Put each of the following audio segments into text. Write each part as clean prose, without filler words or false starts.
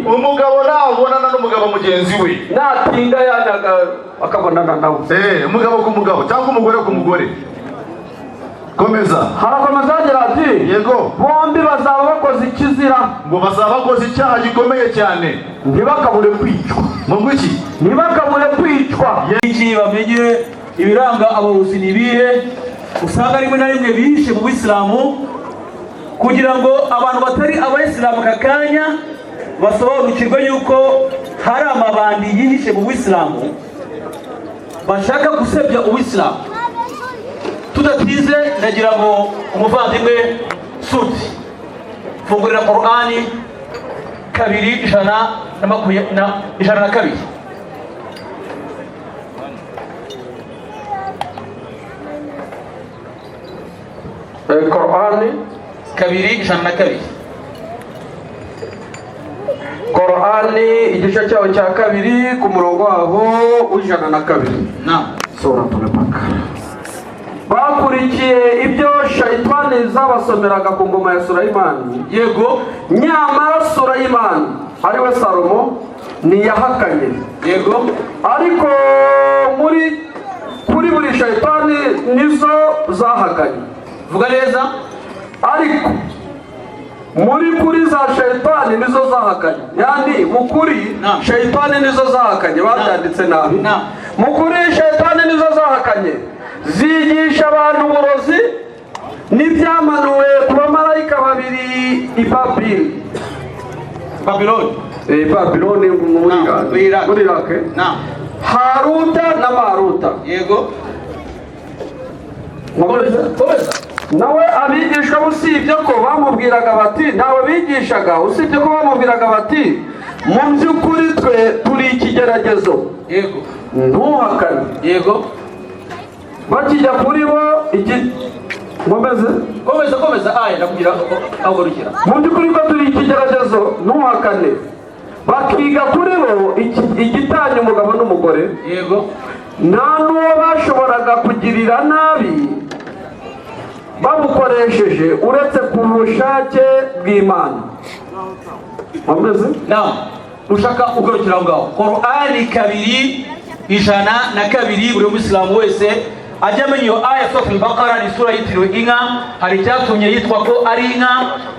Umugabo nabonana n'umugabo mugenzi we, natinda yanyaga akabonana nawe. Umugabo ku mugabo cyangwa umugore ku mugore. Komeza. Harakomeza hagira ati: Yego. Bombi bazaba bakoze ikizira. Ngo bazaba bakoze icyaha gikomeye cyane. Ntibakabure kwicwa. Ngo iki? Ntibakabure kwicwa. Iki bamenye ibiranga abarozi ni ibihe usanga rimwe na rimwe bihishe mu bisilamu, kugira ngo abantu batari abayisilamu aka kanya basobanukirwe yuko hari amabandi yihishe mu bisilamu bashaka gusebya ubisilamu. Tudatinze, ndagira ngo umuvandimwe Sudi fungurira Korani 2 120 na 102. Korani 2 102. Korani igice cyaho cya kabiri, ku murongo waho w'102. Na Suratul Bakara. Bakurikiye ibyo shayitani zabasomeraga ku ngoma ya Surayimani. Yego. Nyamara Surayimani, ariwe Salomo, ntiyahakanye. Yego. Ariko muri kuri buri shayitani nizo zahakanye. Vuga neza. Ariko muri kuri za shayitani nizo zahakanye, yani mu kuri shayitani nizo zahakanye, babyanditse nabi. Mu kuri shayitani nizo zahakanye, zigisha abantu uburozi n'ibyamanuwe ku bamarayika babiri i Babili. Babiloni. Babiloni muri Muri Iraq. Muri Iraq. Haruta na Maruta. Yego. Nkomeze? Komeza. Nawe abigishwa, usibye ko bamubwiraga bati, ntawe bigishaga, usibye ko bamubwiraga bati: "Mu by'ukuri twe turi ikigeragezo." Yego. Ntuhakane. Yego. Bakijya kuri bo iki, nkomeze? Komeza, komeza, aya ndakugira aho ugarukira. Mu by'ukuri ko turi ikigeragezo, ntuhakane. Bakiga kuri bo igitanya umugabo n'umugore. Yego. Nta n'uwo bashoboraga kugirira nabi babukoresheje uretse ku bushake bw'Imana. Wameze? Naam, ushaka ugarukira aho ngaho. Korani 2 102. Buri musilamu wese ajya amenya iyo aya. Suratul Bakara ni sura yitiriwe inka. Hari icyatumye yitwa ko ari inka.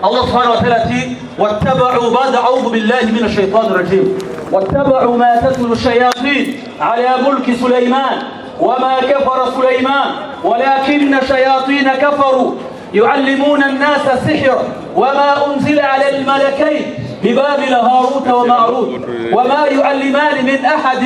Allah subhanahu wa ta'ala ati: wattaba'u ba'da, a'udhu billahi minash shaitani rajim, wattaba'u ma tatlu shayatin ala mulki Sulaiman وما كفر سليمان ولكن الشياطين كفروا يعلمون الناس السحر وما أنزل على الملكين ببابل هاروت وماروت وما يعلمان من أحد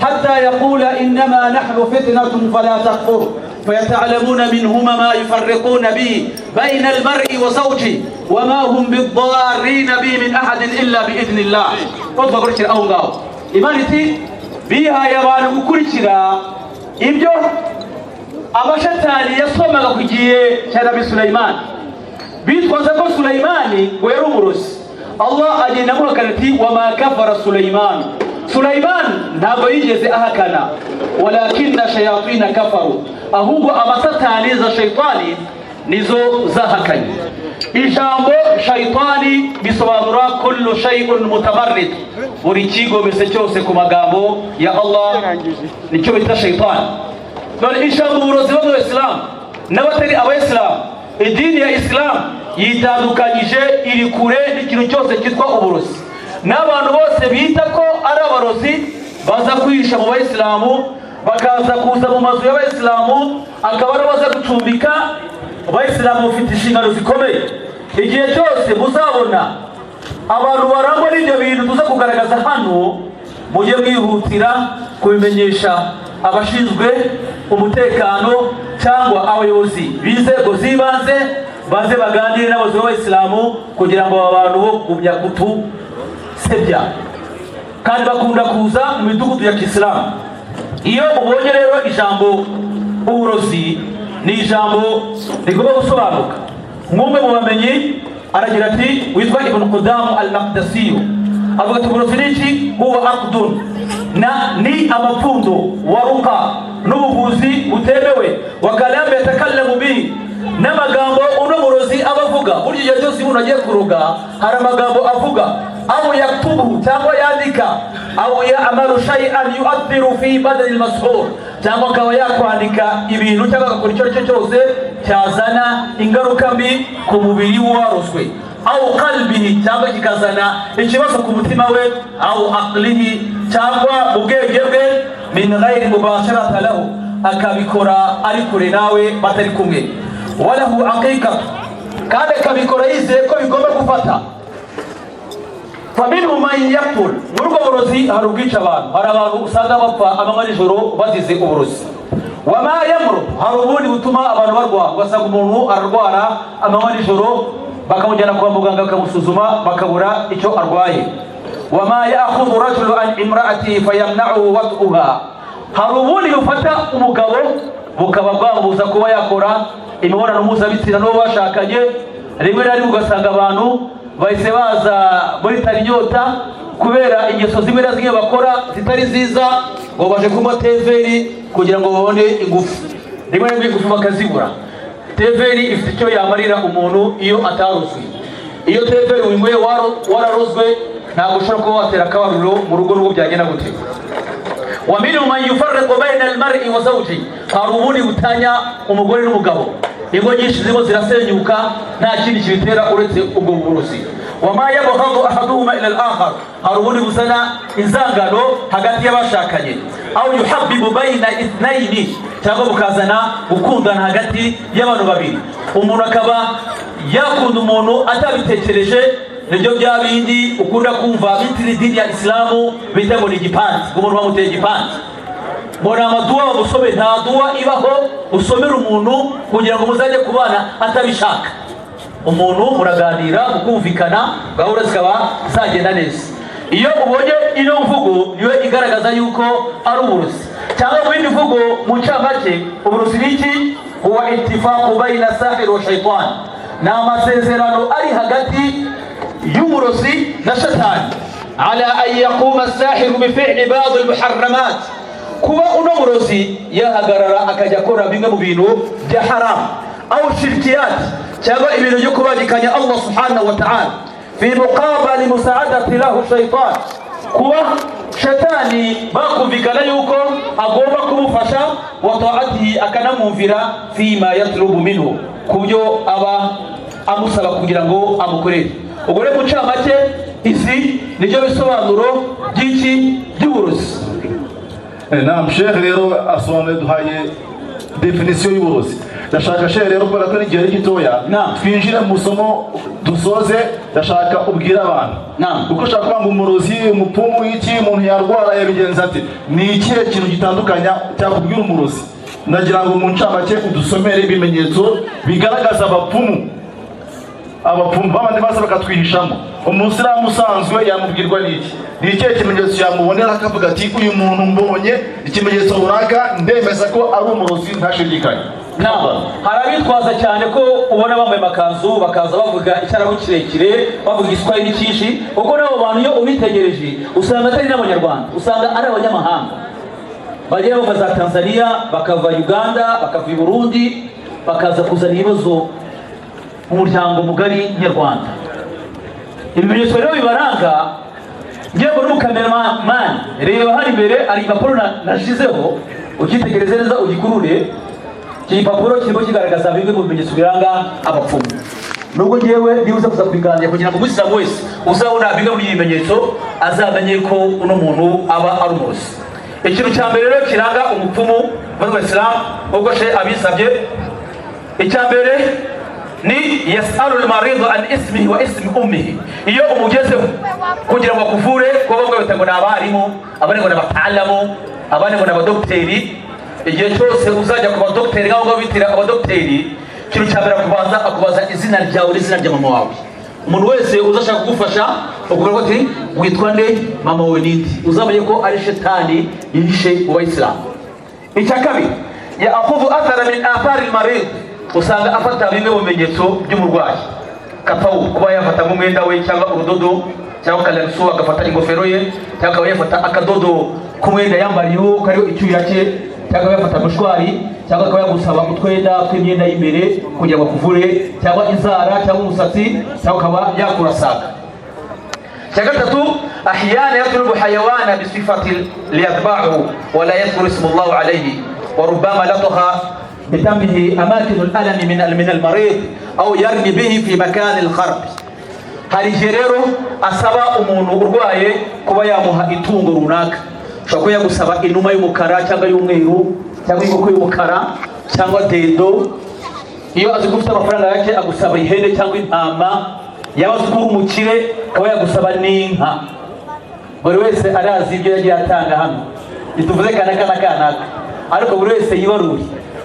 حتى يقول إنما نحن فتنة فلا تكفر فيتعلمون منهما ما يفرقون به بين المرء وزوجه وما هم بالضارين به من أحد إلا بإذن الله. تفضل أو Imana iti bihaye abantu gukurikira ibyo amashatani yasomaga ku gihe cya Nabi Suleyimani, bitwaza ko Suleyimani ngo yari umurozi. Allah agenda amuhakana ati: wama kafara Suleyimani, Suleyimani ntabwo yigeze ahakana, walakinna shayatina kafaru, ahubwo amasatani za shayitani nizo zahakanye. Ijambo shayitani bisobanura kullu shay'un mutamarrid, buri kigometse cyose ku magambo ya Allah nicyo bita shayitani. None ijambo uburozi, bwo mu isilamu n'abatari abayisilamu, idini ya isilamu yitandukanyije, iri kure n'ikintu cyose cyitwa uburozi. N'abantu bose bita ko ari abarozi baza kwihisha mu bayisilamu, bakaza kuza mu mazu y'abayisilamu, akaba aribo baza gucumbika. Abayisilamu bafite inshingano zikomeye. Igihe cyose muzabona abantu barangwa n'ibyo bintu tuza kugaragaza hano, mujye mwihutira kubimenyesha abashinzwe umutekano cyangwa abayobozi b'inzego z'ibanze, baze baganire n'abayobozi b'abayisilamu kugira ngo aba bantu bo kugumya kutusebya, kandi bakunda kuza mu midugudu ya kisilamu. Iyo ubonye rero ijambo uburozi, ni ijambo rigomba gusobanuka. Nk'umwe mu bamenyi aragira ati, witwa Ibn Qudamu al Maqdasiyo, avuga ati: "Uburozi ni iki? Huwa aqdun, na ni amapfundo, waruka, n'ubuvuzi butemewe, wa kalamu yatakallamu bihi, n'amagambo uno murozi aba avuga." Burya igihe cyose umuntu agiye kuroga hari amagambo avuga. Au yaktubuhu, cyangwa yandika, au ya'malu shay'an yu'athiru fi badani al-mashur, cyangwa akaba yakwandika ibintu cyangwa agakora icyo ari cyo cyose cyazana ingaruka mbi ku mubiri w'uwarozwe, au qalbihi, cyangwa kikazana ikibazo ku mutima we, au aqlihi, cyangwa mu bwenge bwe, min ghairi mubasharata lahu, akabikora ari kure nawe batari kumwe, walahu aqiqatu, kandi akabikora yizeye ko bigomba gufata. Faminhum man yaqtul, muri ubwo burozi hari ubwica abantu, hari abantu usanga bapfa amanywa nijoro bazize uburozi. Wama yamru, hari ubundi butuma abantu barwara, ugasanga umuntu ararwara amanywa nijoro, bakamujyana kwa muganga bakamusuzuma bakabura icyo arwaye. Wama ya'khudhu rajulu an imra'atihi fayamna'uhu wat'uha, hari ubundi bufata umugabo bukaba bwamubuza kuba yakora imibonano mpuzabitsina n'uwo bashakanye. Rimwe na rimwe ugasanga abantu bahise baza muri tarinyota kubera ingeso zimwe na zimwe bakora zitari nziza, ngo baje kunywa thé vert kugira ngo babone ingufu. Rimwe na rimwe ingufu bakazibura. Thé vert ifite icyo yamarira umuntu iyo atarozwe. Iyo thé vert winyweye wararozwe, ntabwo ushobora kuba watera akabariro mu rugo n'ubwo byagenda gute. Wa minhum man yufarriqu bayna almar'i wa zawji, hari ubundi butanya umugore n'umugabo. Ingo nyinshi zirimo zirasenyuka, nta kindi kibitera uretse ubwo burozi. Wama yabghadu ahaduhuma ila al-akhar, hari ubundi buzana inzangano hagati y'abashakanye, au yuhabbibu bayna ithnaini, cyangwa bukazana gukundana hagati y'abantu babiri, umuntu akaba yakunda umuntu atabitekereje. Nibyo bya bindi ukunda kumva bitira idini ya Isilamu bita ngo ni igipanti, ngo umuntu bamuteye igipanti, ngo ni amaduwa bamusome. Nta duwa ibaho usomera umuntu kugira ngo muzajye kubana atabishaka. Umuntu muraganira mukumvikana, gahunda zikaba zagenda neza. Iyo ubonye ino mvugo, niyo igaragaza yuko ari uburozi. Cyangwa mu yindi mvugo, mu ncamake, uburozi ni iki? Huwa ittifaqu bayna sahir wa shaitan, ni amasezerano ari hagati y'uburozi na shatani, ala an yaquma sahiru bifili badi almuharramat, kuba uno murozi yahagarara akajya akora bimwe mu bintu bya haramu, au shirkiyat, cyangwa ibintu byo kubangikanya Allah subhanahu wa ta'ala, fi muqabali musaadati lahu shaitan, kuba shetani bakumvikana yuko agomba kumufasha, wa taatihi, akanamwumvira, fima yatlubu minhu, ku byo aba amusaba kugira ngo amukorere. Ubwo rero mu ncamake, izi nibyo bisobanuro by'iki? By'uburozi. Naam, Sheikh rero asobanuye, duhaye définition y'uburozi. Ndashaka, Sheikh, rero kubera ko n'igihe ari gitoya, Naam. twinjire mu isomo dusoze. Ndashaka ubwire abantu, Naam. kuko ushaka kuvuga ngo umurozi, umupfumu, iki, umuntu yarwara yabigenza ate? Ni ikihe kintu gitandukanya cyakubwira umurozi? Ndagira ngo mu ncamake udusomere ibimenyetso bigaragaza abapfumu, abapfumu babandi baza bakatwihishamo. Umusilamu usanzwe yamubwirwa n'iki? Ni ikihe kimenyetso yamubonera akavuga ati: "Uyu muntu mbonye ikimenyetso runaka, ndemeza ko ari umurozi ntashidikanya"? Naam. Hari abitwaza cyane ko ubona bambaye amakanzu, bakaza bavuga icyarabu kirekire, bavuga Igiswahili cyinshi, kuko n'abo bantu iyo ubitegereje usanga atari n'Abanyarwanda, usanga ari abanyamahanga bagera bava za Tanzania, bakava Uganda, bakava i Burundi, bakaza kuzana ibibazo mu muryango mugari nyarwanda. Ibimenyetso rero bibaranga, ngiye ngo n'umukameramani, reba hano imbere hari igipapuro nashizeho, ukitegereze neza, ugikurure. Iki gipapuro kirimo kigaragaza bimwe mu bimenyetso biranga abapfumu. Nubwo ngewe nibuze kuza kubiganira kugira ngo umuyisilamu wese uzabona bimwe muri ibi bimenyetso azamenye ko uno muntu aba ari umurozi. Ikintu cya mbere rero kiranga umupfumu muri Isilamu, nk'uko she abisabye, icya mbere ni yasalu almaridu an ismihi wa ismi ummihi. Iyo umugezeho kugira ngo akuvure, kuko bamwe bita ngo ni abarimu, abandi ngo ni abataalamu, abandi ngo ni abadogiteri, igihe cyose uzajya ku badogiteri nk'aho ngaho bitira abadogiteri, ikintu cya mbere akubaza, akubaza izina ryawe n'izina rya mama wawe. Umuntu wese uzashaka kugufasha ukuvuga ati: "Witwa nde? Mama wawe ninde?" Uzamenye ko ari shetani yihishe mu bayisilamu. Icya kabiri, ya'khudhu athara min athari almarid, usanga afata bimwe mu bimenyetso by'umurwayi, kapawu, kuba yafata nk'umwenda we cyangwa urudodo cyangwa kalanso, agafata ingofero ye, cyangwa akaba yafata akadodo k'umwenda yambariyeho kariho icyuya cye, cyangwa akaba yafata mushwari, cyangwa akaba yagusaba utwenda tw'imyenda y'imbere kugira ngo akuvure, cyangwa inzara cyangwa umusatsi, cyangwa akaba yakurasaga. Icya gatatu, أحيانا يطلب حيوانا بصفة ليتبعه ولا يذكر اسم الله عليه وربما لطخ بدمه أماكن الألم من المريض أو يرمي به في مكان الخرب. Hari igihe rero asaba umuntu urwaye kuba yamuha itungo runaka. Ushobora kuba yagusaba inuma y'umukara cyangwa y'umweru cyangwa inkoko y'umukara cyangwa dendo. Iyo azi ko ufite amafaranga yake, agusaba ihene cyangwa intama. Yaba azi ko uri umukire, akaba yagusaba n'inka. Buri wese arazi ibyo yagiye atanga hano. Ntituvuze kanaka na kanaka, ariko buri wese yibarure.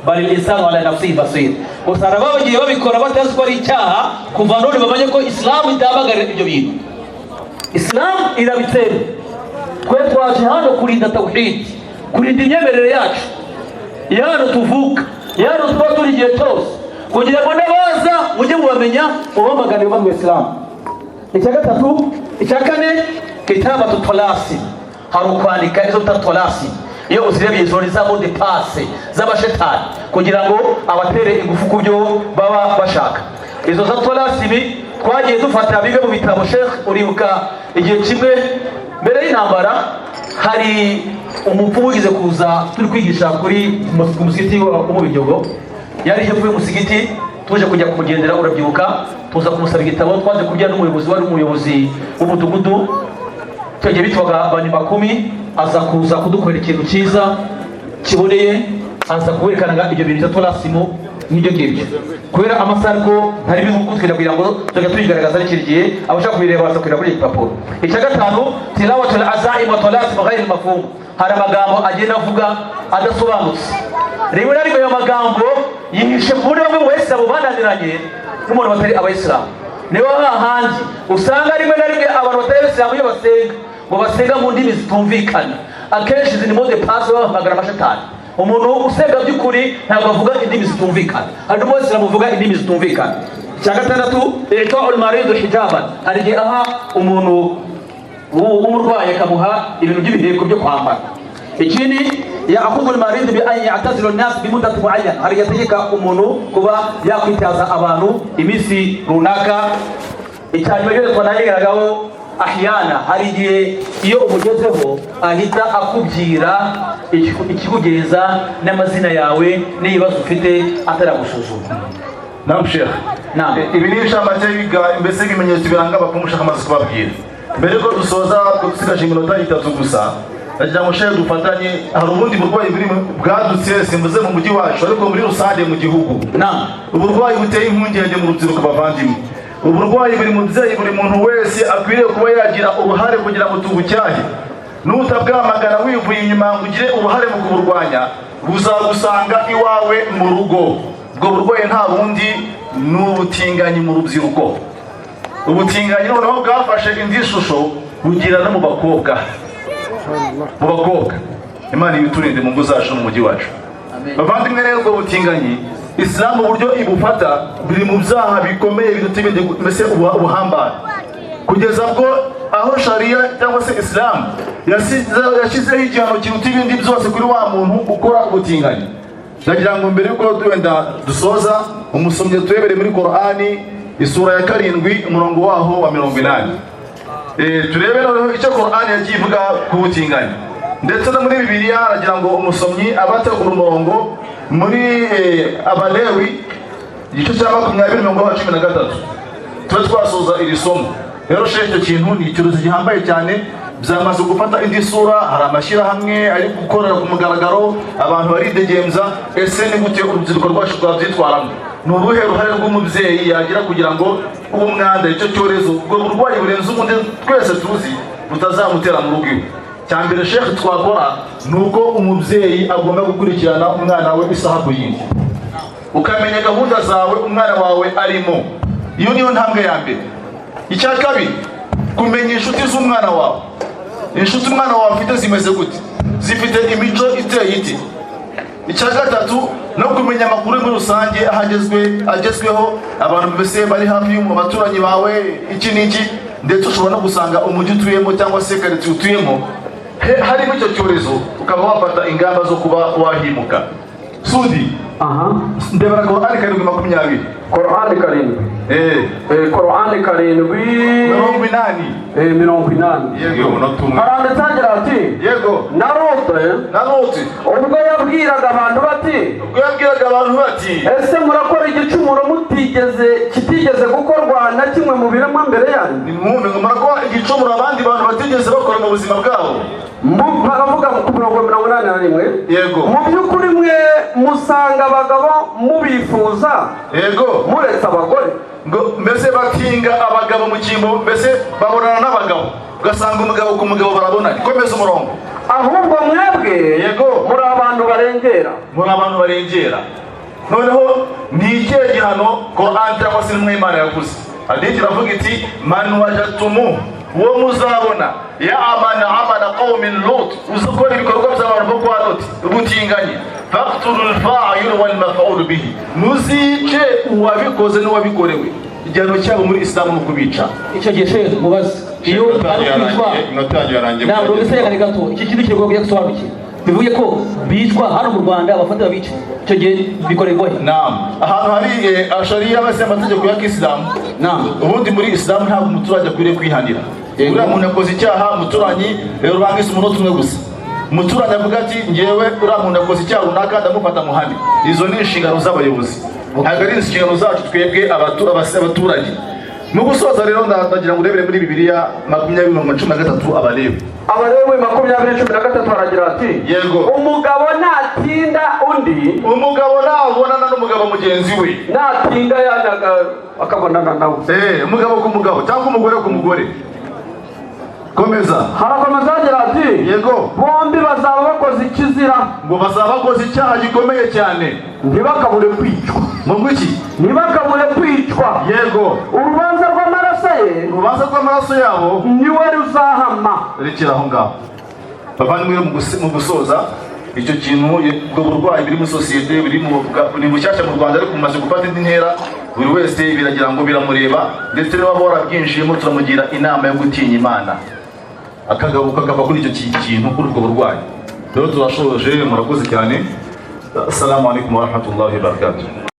بل الإنسان على نفسه بصير. Gusa hari abagiye babikora batazi ko ari icyaha. Kuva none bamenye ko Isilamu itahamagarira ibyo bintu, Isilamu irabitera. Twe twaje hano kurinda tawhid, kurinda imyemerere yacu ya hano tuvuka, ya hano tuba turi igihe cyose, kugira ngo n'abaza mujye mubamenya, mubamaganire mu Isilamu. Icya gatatu. Icya kane, كتابة الطلاسم. Hari ukwandika izo bita طلاسم. Iyo uzirebye, izo ni za mots de passe z'abashetani kugira ngo abatere ingufu ku byo baba bashaka. Izo za طلاسم twagiye dufata bimwe mu bitabo. Sheikh, uribuka igihe kimwe mbere y'intambara hari umupfumu wigeze kuza turi kwigisha kuri ku musigiti wo mu Biryogo? Yari hepfo y'umusigiti, tuje kujya kumugendera, urabyibuka? Tuza kumusaba igitabo, twaje kubya n'umuyobozi wari umuyobozi w'umudugudu icyo gihe bitwaga Banyimakumi. Aza kuza kudukorera ikintu cyiza kiboneye, aza kuwerekana ibyo bintu bya طلاسم nk'ibyo ngibyo. Kubera amasaha, ariko hari ibintu kutwira kugira ngo tujya tubigaragaza n'ikindi gihe. Abashaka kubireba baza kureba kuri iki gipapuro. Icya gatanu, تلاوة العزائم وطلاسم غير مفهوم. Hari amagambo agenda avuga adasobanutse. Rimwe na rimwe ayo magambo yihishe muri bamwe mu Bayisilamu bananiranye n'umuntu batari Abayisilamu. Niho hahandi usanga rimwe na rimwe abantu batari Abayisilamu, iyo basenga, ngo basenga mu ndimi zitumvikana. Akenshi izi ni mots de passe bahamagara amashetani. Umuntu usenga by'ukuri ntabwo avuga indimi zitumvikana. Hari n'Umuyisilamu uvuga indimi zitumvikana. Icya gatandatu, إعطاء المريض حجابا. Hari igihe aha umuntu w'umurwayi, akamuha ibintu by'ibiheko byo kwambara. Ikindi, يأخذ المريض بأن يعتزل الناس بمدة معينة. Hari igihe ategeka umuntu kuba yakwitaza abantu iminsi runaka. Icyanyuma rero twanayigaragaho, أحيانا hari igihe iyo umugezeho ahita akubwira ikikugenza n'amazina yawe n'ibibazo ufite ataragusuzuma. Naam, Sheikh. Naam. Ibi ni inshamake mbese ibimenyetso biranga abapfumu Sheikh amaze kubabwira. Mbere yuko dusoza, dusigaje iminota 3 gusa, ndagira ngo Sheikh dufatanye. Hari ubundi burwayi buri bwadutse, simvuze mu mujyi wacu, ariko muri rusange mu gihugu. Uburwayi buteye impungenge mu rubyiruko. Bavandimwe, uburwayi buri mubyeyi, buri muntu wese akwiriye kuba yagira uruhare kugira ngo tubucyahe. Nutabwamagana wivuye inyuma ngo ugire uruhare mu kuburwanya, buzagusanga iwawe mu rugo. Ubwo burwayi nta bundi, ni ubutinganyi mu rubyiruko. Ubutinganyi noneho bwafashe indi shusho, bugira no mu bakobwa, mu bakobwa. Imana ibiturinde mu ngo zacu no mu mujyi wacu. Bavandimwe rero, ubwo butinganyi, Isilamu uburyo ibufata, biri mu byaha bikomeye biruta ibindi mbese ubuhambane, kugeza bwo aho shariya cyangwa se Isilamu yashyizeho igihano kiruta ibindi byose kuri wa muntu ukora ubutinganyi. Ndagira ngo mbere yuko wenda dusoza, umusomyi turebere muri Korani isura ya 7, umurongo waho wa 80. Turebe noneho icyo Korani yagiye ivuga ku butinganyi, ndetse no muri Bibiliya. Aragira ngo umusomyi abe ategura umurongo muri Abalewi igice cya 20, umurongo wa 13, tube twasoza iri somo. Rero Sheikh, icyo kintu ni icyorezo gihambaye cyane, byamaze gufata indi sura. Hari amashyirahamwe ari gukorera ku mugaragaro, abantu baridegembya. Ese ni gute urubyiruko rwacu rwabyitwaramo? Ni uruhe ruhare rw'umubyeyi yagira kugira ngo uwo mwanda, icyo cyorezo, ubwo burwayi burenze ubundi twese tuzi, butazamutera mu rugo iwe? Cya mbere, Sheikh, twakora ni uko umubyeyi agomba gukurikirana umwana we isaha ku yindi, ukamenya gahunda zawe umwana wawe arimo. Iyo niyo ntambwe ya mbere. Icya kabiri, kumenya inshuti z'umwana wawe. Inshuti umwana wawe afite zimeze gute? Zifite imico iteye ite? Icya gatatu, no kumenya amakuru muri rusange aho agezweho, abantu mbese bari hafi mu baturanyi bawe, iki n'iki. Ndetse ushobora no gusanga umujyi utuyemo cyangwa se karitsiye utuyemo harimo icyo cyorezo, ukaba wafata ingamba zo kuba wahimuka. Sudi. Aha. Ndebera Korani 7:20. Korani 7. Korani 7 80. 80. Yego. Umunota umwe. Haranditse hagira hati: Na Lote, Na Loti, ubwo yabwiraga abantu bati: ubwo yabwiraga abantu bati: Ese murakora igicumuro mutigeze, kitigeze gukorwa na kimwe mu biremwa mbere yanyu? Nimwumve ngo murakora igicumuro abandi bantu batigeze bakora mu buzima bwabo. Baravuga ku mirongo 81. Mu by'ukuri mwe musanga abagabo mubifuza, muretse abagore. Ngo mbese batinga abagabo mu cyimbo, mbese babonana n'abagabo, ugasanga umugabo ku mugabo barabonanye. Komeza umurongo. Ahubwo mwebwe muri abantu barengera. Muri abantu barengera. Noneho ni ikihe gihano Koran cyangwa se intumwa y'Imana yavuze? Hadith iravuga iti: man wajadtumu, uwo muzabona, ya'mala amala qaumin Lut, uzi ukora ibikorwa by'abantu bo kwa Lot, ubutinganyi, faqtulu al-fa'il wal maf'ul bihi, muzice uwabikoze n'uwabikorewe. Igihano cyabo muri Isilamu ni ukubica. Icyo gihe, shehe, mubaze iyo ari kwicwa. Iminota yanyu yarangiye. Ntabwo mbese, reka gato, iki kintu kiri kugiye gusobanukira, bivuye ko bicwa hano mu Rwanda, bafata babica, icyo gihe bikorerwa he? Naam, ahantu hari sharia, base amategeko ya kisilamu. Ubundi muri Isilamu ntabwo umuturage akwiriye kwihanira. Uriya muntu yakoze icyaha, umuturanyi rero urangise umunota umwe gusa, umuturanyi avuga ati: ngewe uriya muntu yakoze icyaha runaka, ndamufata muhane. Izo ni inshingano z'abayobozi, ntabwo ari inshingano zacu twebwe abaturage. Mu gusoza rero, ndagira ngo urebere muri Bibiliya 20:13, Abalewi. Abalewi 20:13, baragira ati: Umugabo natinda undi, Umugabo nabonana n'umugabo mugenzi we, natinda yanaga akabonana nawe, umugabo ku mugabo cyangwa umugore ku mugore. Komeza. Harakomeza hagira ati: Bombi bazaba bakoze ikizira. Ngo bazaba bakoze icyaha gikomeye cyane. Ntibakabure kwicwa. Mu ngwiki? Ntibakabure kwicwa. Urubanza rw'amaraso ye, Urubanza rw'amaraso yabo, niwe ruzahama. Rekera aho ngaho. Bavandimwe, mu gusoza, icyo kintu, ubwo burwayi biri muri sosiyete, biri mu ni bushyashya mu Rwanda, ariko bumaze gufata indi ntera. Buri wese biragira ngo biramureba, ndetse niba warabwinjiyemo, turamugira inama yo gutinya Imana, akagaruka akava kuri icyo kintu, kuri ubwo burwayi. Rero turashoje, murakoze cyane. Assalamu alaikum warahmatullahi wabarakatuh.